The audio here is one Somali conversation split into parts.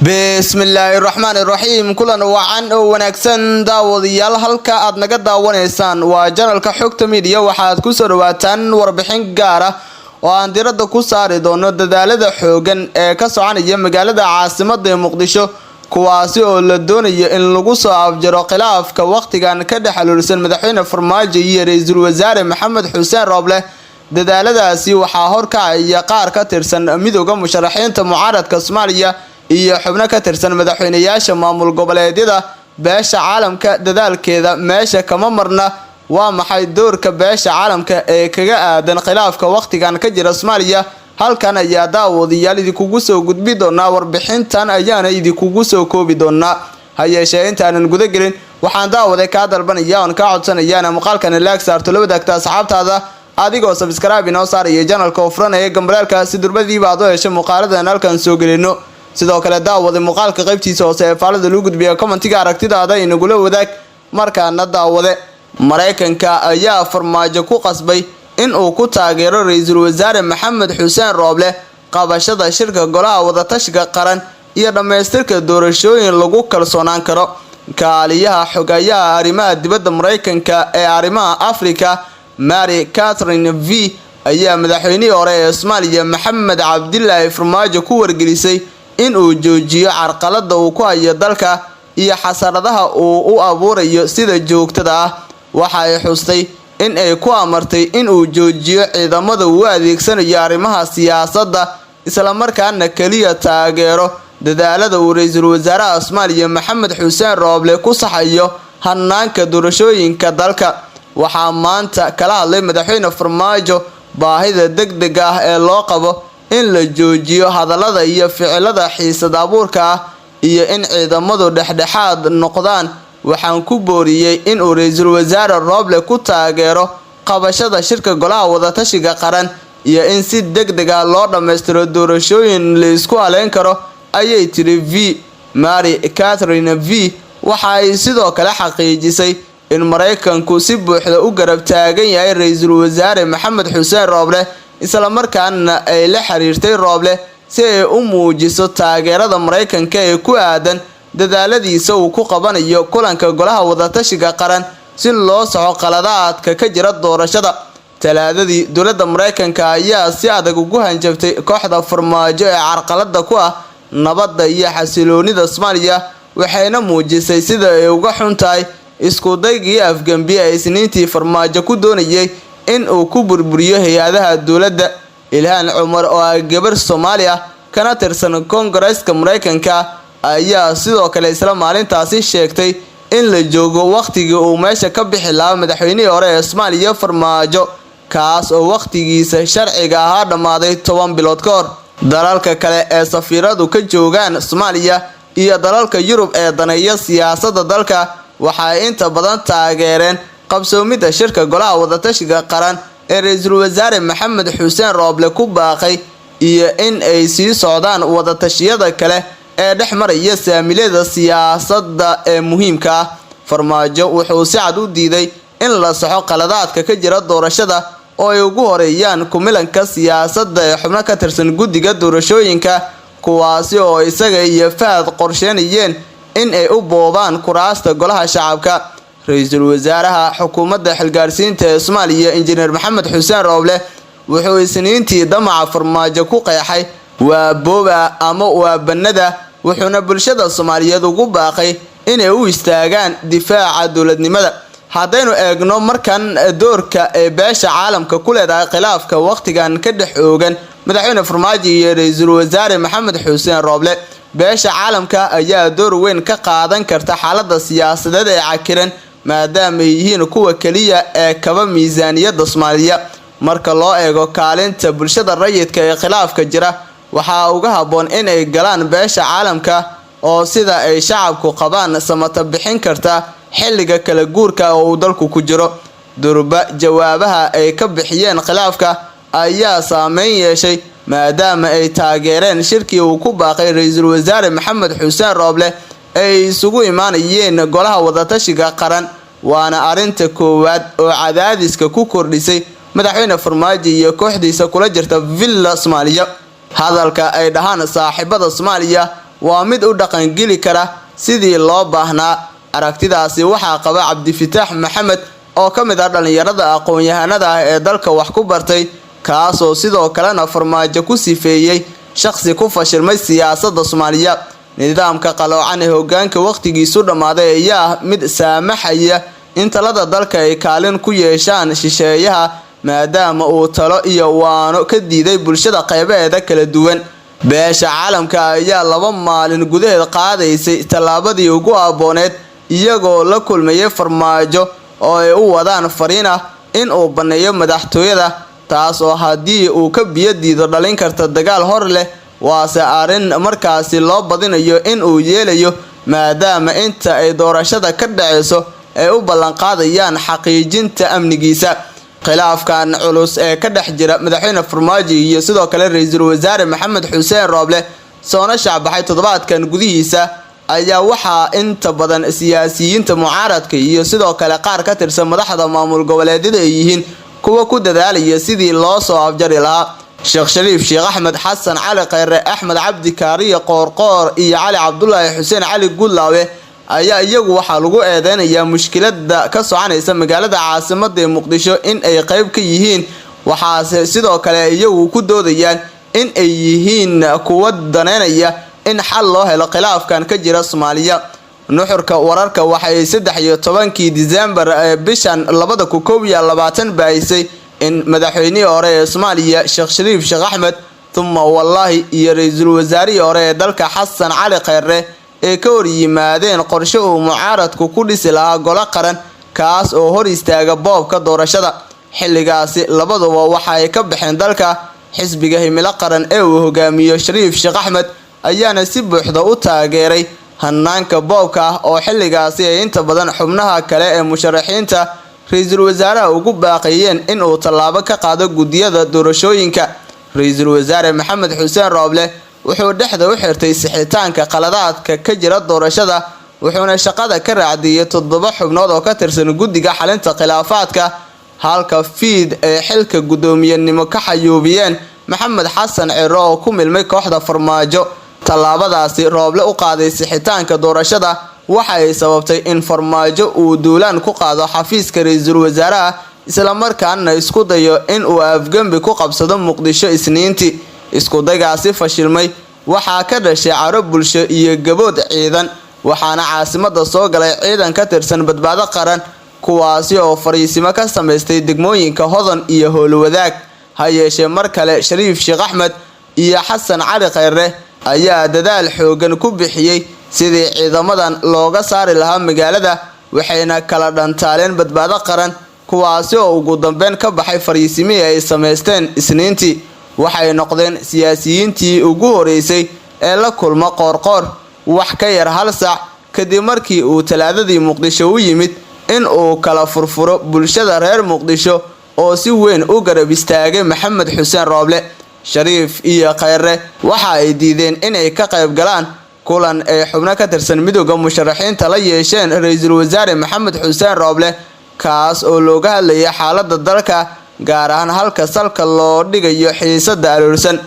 Bismillaahi raxmaani raxiim. Kulan wacan oo wanaagsan, daawadayaal. Halka aad naga daawanaysaan waa channelka Xogta Media. Waxaad kusoo dhawaataan warbixin gaar ah oo aan diradda ku saari doono dadaalada xoogan ee ka soconaya magaalada caasimada ee Muqdisho, kuwaasi oo la doonayo in lagu soo afjaro khilaafka wakhtigan ka dhex aluursan Madaxweyne Farmaajo iyo Ra-iisul Wasaare Maxamed Xuseen Rooble. Dadaaladaasi waxaa horkacaya qaar ka tirsan Midooda Musharaxiinta mucaaradka Soomaaliya iyo xubno ka tirsan madaxweynayaasha maamul goboleedyada. Beesha caalamka dadaalkeeda meesha kama marna. Waa maxay doorka beesha caalamka ee kaga aadan khilaafka wakhtigan ka jira Soomaaliya? Halkan ayaa, daawadayaal, idinkugu soo gudbi doonaa. Warbixintan ayaana idinkugu soo koobi doonaa. Ha yeeshee, intaanan guda gelin, waxaan daawade kaa dalbanaya oon kaa codsanayaana muuqaalkan like saarto, la wadaagta asxaabtaada, adigoo subscribe inoo saaraya channelka oo furanaya gambaleelka, si durbadiiba aad u hesho muuqaaladan halkan soo gelino. Sidoo kale, daawada, muuqaalka qaybtiisa hoose ee faalada lagu gudbiya commentiga aragtidaada inagula wadaag. Markaana, daawade, Maraykanka ayaa Farmaajo ku qasbay in uu ku taageero Ra-iisul Wasaare Maxamed Xuseen Rooble qabashada shirka Golaha Wadatashiga Qaran iyo dhammaystirka doorashooyin lagu kalsoonaan karo. Kaaliyaha xogayaha arrimaha dibadda Maraykanka ee arrimaha Africa, Mary Catherine V, ayaa madaxweynihii hore ee Soomaaliya Maxamed Cabdilaahi Farmaajo ku wargelisay in uu joojiyo carqalada uu ku hayo dalka iyo xasaradaha uu u abuurayo sida joogtada ah. Waxa ay xustay in ay ku amartay in uu joojiyo ciidamada uu adeegsanayo arrimaha siyaasadda, islamarkaana keliya taageero dadaalada uu Ra-iisul Wasaaraha Soomaaliya Maxamed Xuseen Rooble ku saxayo hanaanka doorashooyinka dalka. Waxaa maanta kala hadlay Madaxweyne Farmaajo baahida degdega ah ee loo qabo in la joojiyo hadallada iyo ficilada xiisad abuurka ah iyo in ciidamadu dhexdhexaad noqdaan. Waxaan ku booriyey in uu Ra-iisul Wasaare Rooble ku taageero qabashada shirka Golaha Wadatashiga Qaran iyo in si deg deg ah loo dhammaystiro doorashooyin la isku haleyn karo, ayay tiri V. Mary Catherine V waxa ay sidoo kale xaqiijisay in Maraykanku si buuxda u garab taagan yahay Ra-iisul Wasaare Maxamed Xuseen Rooble, islamarkaana ay la xiriirtay Rooble si ay u muujiso taageerada Maraykanka ee ku aadan dadaaladiisa uu ku qabanayo kulanka Golaha Wadatashiga Qaran si loo saxo qaladaadka ka jira doorashada. Talaadadii, dowladda Maraykanka ayaa si adag ugu hanjabtay kooxda Farmaajo ee carqalada ku ah nabadda iyo xasiloonida Soomaaliya, waxayna muujisay sida ay uga xun tahay isku daygii afgembi ee Isniintii Farmaajo ku doonayay in uu ku burburiyo hay-adaha dowladda. Ilhaan Cumar, oo ah gabar Soomaali ah kana tirsan Koongareeska Maraykanka, ayaa sidoo kale isla maalintaasi sheegtay in la joogo wakhtigii uu meesha ka bixi lahaa madaxweynihii hore ee Soomaaliya Farmaajo, kaas oo wakhtigiisa sharciga ahaa dhammaaday 10 bilood ka hor. Dalalka kale ee safiiradu ka joogaan Soomaaliya iyo dalalka Yurub ee daneeya siyaasadda dalka waxa ay inta badan taageereen qabsoomidda shirka Golaha Wadatashiga Qaran ee Ra-iisul Wasaare Maxamed Xuseen Rooble ku baaqay iyo in ay sii socdaan wadatashiyada kale ee dhex maraya saamilada siyaasadda ee muhiimka ah. Farmaajo wuxuu si cad u diiday in la saxo qaladaadka ka jira doorashada, oo ay ugu horeeyaan kumilanka siyaasadda ee xubno ka tirsan guddiga doorashooyinka, kuwaasi oo isaga iyo Fahad qorsheynayeen in ay u boobaan kuraasta Golaha Shacabka. Ra-iisul wasaaraha xukuumadda xilgaarsiinta ee Soomaaliya, Injineer Maxamed Xuseen Rooble, wuxuu Isniintii damaca Farmaajo ku qeexay "waa booba ama waa bannada", wuxuuna bulshada Soomaaliyeed ugu baaqay inay u istaagaan difaaca dowladnimada. Haddaynu eegno markan doorka ee beesha caalamka ku leedahay khilaafka wakhtigan ka dhex oogan Madaxweyne Farmaajo iyo Ra-iisul Wasaare Maxamed Xuseen Rooble, beesha caalamka ayaa door weyn ka qaadan karta xaalada siyaasadeed ee cakiran, maadaama ay yihiin kuwa keliya ee kaba miisaaniyadda Soomaaliya. Marka loo eego kaalinta bulshada rayidka ee khilaafka jira, waxaa uga habboon in ay galaan beesha caalamka, oo sida ay shacabku qabaan samata bixin karta xilliga kala guurka oo uu dalku ku jiro. Durba jawaabaha ay ka bixiyeen khilaafka ayaa saameyn yeeshay, maadaama ay taageereen shirkii uu ku baaqay Ra-iisul Wasaare Maxamed Xuseen Rooble ay isugu imaanayeen Golaha Wadatashiga Qaran. Waana arrinta koowaad oo cadaadiska ku kordhisay Madaxweyne Farmaajo iyo kooxdiisa kula jirta Villa Soomaaliya. Hadalka ay dhahaan saaxiibada Soomaaliya waa mid u dhaqangeli kara sidii loo baahnaa. Aragtidaasi waxaa qaba Cabdifataax Maxamed oo ka mid ah dhalinyarada aqoon-yahanada ah ee dalka wax ku bartay, kaasoo sidoo kalena Farmaajo ku sifeeyey shaqsi ku fashilmay siyaasadda Soomaaliya. Nidaamka qaloocan ee hogaanka waqtigiisu dhammaaday ayaa ah mid saamaxaya in talada dalka ay kaalin ku yeeshaan shisheeyaha, maadaama uu talo iyo waano ka diiday bulshada qeybaheeda kala duwan. Beesha caalamka ayaa 2 maalin gudaheed qaadaysay tallaabadii ugu habbooneed, iyagoo la kulmayay Farmaajo oo ay u wadaan fariin ah in uu banneeyo madaxtooyada, taas oo haddii uu ka biyo diido dhalin karta dagaal hor leh. Waase arrin markaasi loo badinayo in uu yeelayo, maadaama inta ay doorashada ka dhaceyso ay u ballanqaadayaan xaqiijinta amnigiisa. Khilaafkan culus ee ka dhex jira madaxweyne Farmaajo iyo sidoo kale ra-iisul wasaare Maxamed Xuseen Rooble soona shaacbaxay toddobaadkan gudihiisa ayaa waxaa inta badan siyaasiyiinta mucaaradka iyo sidoo kale qaar ka tirsan madaxda maamul goboleedyada ay yihiin kuwa ku dadaalaya sidii loo soo afjari lahaa. Sheekh Shariif Sheekh Axmed, Xasan Cali Khayre, Axmed Cabdi Kaariye Qoorqoor iyo Cali Cabdulaahi Xuseen Cali Gudlaawe ayaa iyagu waxaa lagu eedeynayaa mushkiladda ka soconaysa magaalada caasimadda ee Muqdisho in ay qayb ka yihiin. Waxaase sidoo kale iyagu ku doodayaan in ay yihiin kuwa daneynaya in xal loo helo khilaafkan ka jira Soomaaliya. Nuxurka wararka waxay 13-kii Diseembar ee bishan 2021 baahisay in madaxweynihii hore ee Soomaaliya Sheekh Shariif Sheekh Axmed thumma wallaahi iyo ra-iisul wasaarihii hore ee dalka Xasan Cali Khayre ee ka hor yimaadeen qorshe uu mucaaradku ku dhisi lahaa golo qaran, kaas oo hor istaaga boobka doorashada. Xilligaasi labaduba waxa ay ka baxeen dalka. Xisbiga Himilo Qaran ee uu hogaamiyo Shariif Sheekh Axmed ayaana si buuxda u taageeray hanaanka boobka ah oo xilligaasi ay inta badan xubnaha kale ee musharaxiinta ra-iisul wasaaraha ugu baaqayeen in uu tallaabo ka qaado guddiyada doorashooyinka. Ra-iisul wasaare Maxamed Xuseen Rooble wuxuu dhexda u xirtay sixitaanka qaladaadka ka jira doorashada, wuxuuna shaqada ka raacdiyey 7 xubnood oo ka tirsan guddiga xalinta khilaafaadka, halka fiid ay xilka guddoomiyenimo ka xayuubiyeen Maxamed Xasan Ciro oo ku milmay kooxda Farmaajo. Tallaabadaasi Rooble u qaaday sixitaanka doorashada waxa ay sababtay in Farmaajo uu duulaan ku qaado xafiiska ra-iisul wasaaraha, isla markaana isku dayo in uu afgembi ku qabsado Muqdisho Isniintii. Isku daygaasi fashilmay waxaa ka dhashay caro bulsho iyo gabood ciidan, waxaana caasimadda soo galay ciidan ka tirsan Badbaado Qaran, kuwaasi oo fariisimo ka samaystay degmooyinka Hodan iyo Howlwadaag. Ha yeeshee mar kale Shariif Sheekh Axmed iyo Xasan Cali Khayre ayaa dadaal xoogan ku bixiyey sidii ciidamadan looga saari lahaa magaalada, waxayna kala dhantaaleen Badbaado Qaran, kuwaasi oo ugu dambeyn ka baxay fariisimihii ay samaysteen Isniintii. Waxay noqdeen siyaasiyiintii ugu horeysay ee la kulma Qoorqoor wax ka yar hal saac kadib markii uu Talaadadii Muqdisho u yimid in uu kala furfuro bulshada reer Muqdisho oo si weyn u garab istaagay Maxamed Xuseen Rooble. Shariif iyo Khayre waxa ay diideen inay ka qayb galaan kulan ay xubno ka tirsan midowda musharaxiinta la yeesheen ra-iisul wasaare Maxamed Xuseen Rooble, kaas oo looga hadlayay xaaladda dalka, gaar ahaan halka salka loo dhigayo xiisada aroorsan.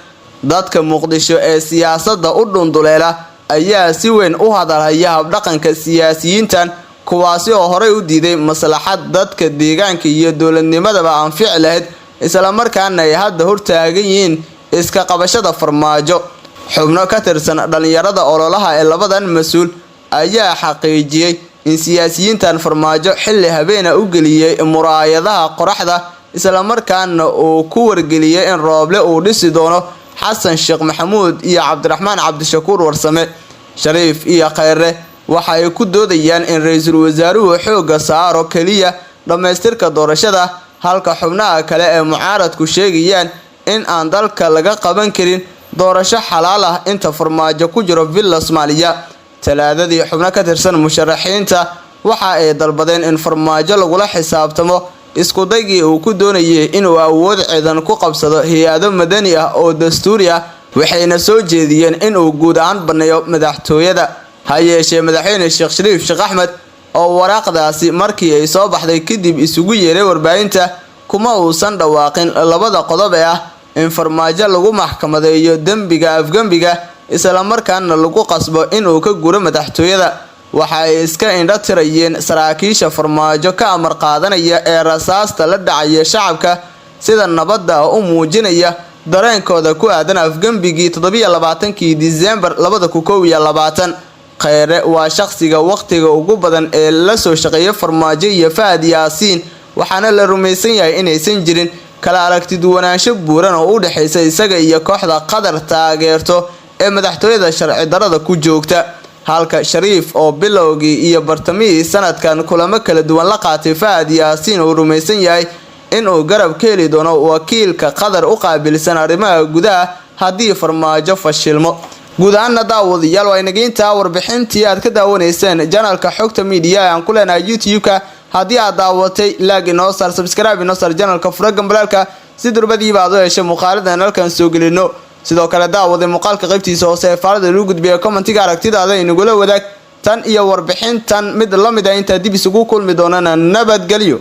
Dadka Muqdisho ee siyaasadda u dhunduleela ayaa si weyn u hadalhaya habdhaqanka siyaasiyiintan, kuwaasi oo horey u diiday maslaxad dadka deegaanka iyo dowladnimadaba anfici lahayd, isla markaana ay hadda hortaagan yihiin iska qabashada Farmaajo. Xubno ka tirsan dhalinyarada ololaha ee labadan mas-uul ayaa xaqiijiyey in siyaasiyiintan Farmaajo xilli habeena u geliyey muraayadaha qoraxda, isla markaana uu ku wargeliyey in Rooble uu dhisi doono Xasan Sheekh Maxamuud iyo Cabdiraxmaan Cabdishakuur Warsame. Shariif iyo Khayre waxa ay ku doodayaan in ra-iisul wasaaruhu xoogga saaro keliya dhammaystirka doorashada, halka xubnaha kale ee mucaaradku sheegayaan in aan dalka laga qaban karin doorasho xalaal ah inta Farmaajo ku jiro Villa Soomaaliya. Talaadadii xubno ka tirsan musharaxiinta waxa ay dalbadeen in Farmaajo lagula xisaabtamo isku daygii uu ku doonayay inuu awood ciidan ku qabsado hay-ado madani ah oo dastuuri ah, waxayna soo jeediyeen inuu guud ahaan banneeyo madaxtooyada. Ha yeeshee madaxweyne Sheekh Shariif Sheekh Axmed oo waraaqdaasi markii ay soo baxday kadib isugu yeeray warbaahinta, kuma uusan dhawaaqin labada qodob ee ah in Farmaajo lagu maxkamadeeyo dembiga afgembiga Islamarkaana lagu qasbo inuu ka guro madaxtooyada. Waxa ay iska indho tirayeen saraakiisha Farmaajo ka amar qaadanaya ee rasaasta la dhacaya shacabka sida nabadda u muujinaya dareenkooda ku aadan afgembigii 27-kii Disembar 2021. Kheyre waa shaqsiga waqtiga ugu badan ee la soo shaqeeyay Farmaajo iyo Fahad Yaasiin, waxaana la rumaysan yahay inaysan jirin kala aragti duwanaansho buuran oo u dhexaysa isaga iyo kooxda Qatar taageerto ee madaxtooyada sharci darada ku joogta. Halka Shariif oo bilowgii iyo bartamihii sanadkan kulamo kala duwan la qaatay Fahad Yaasiin uu rumaysan yahay inuu garab ka heli doono wakiilka Qatar u qaabilsan arrimaha gudaha haddii Farmaajo fashilmo. Guud ahaana, daawadayaal, waa inageyntaa warbixintii aad ka daawanayseen channelka Xogta Media ee aan ku leenahay YouTube-ka. Haddii aad daawatay, like inoo saar, subscribe inoo saar channelka, fura gambalaalka si durbadiiba aad u heshay muuqaaladan halkan soo gelino. Sidoo kale, daawaday, muuqaalka qaybtiisa hoose ee faalada lagu gudbiya commentiga aragtidaada inagula wadaag. Tan iyo warbixintan mid la mid ah intaa dib isugu kulmi doonana, nabadgelyo.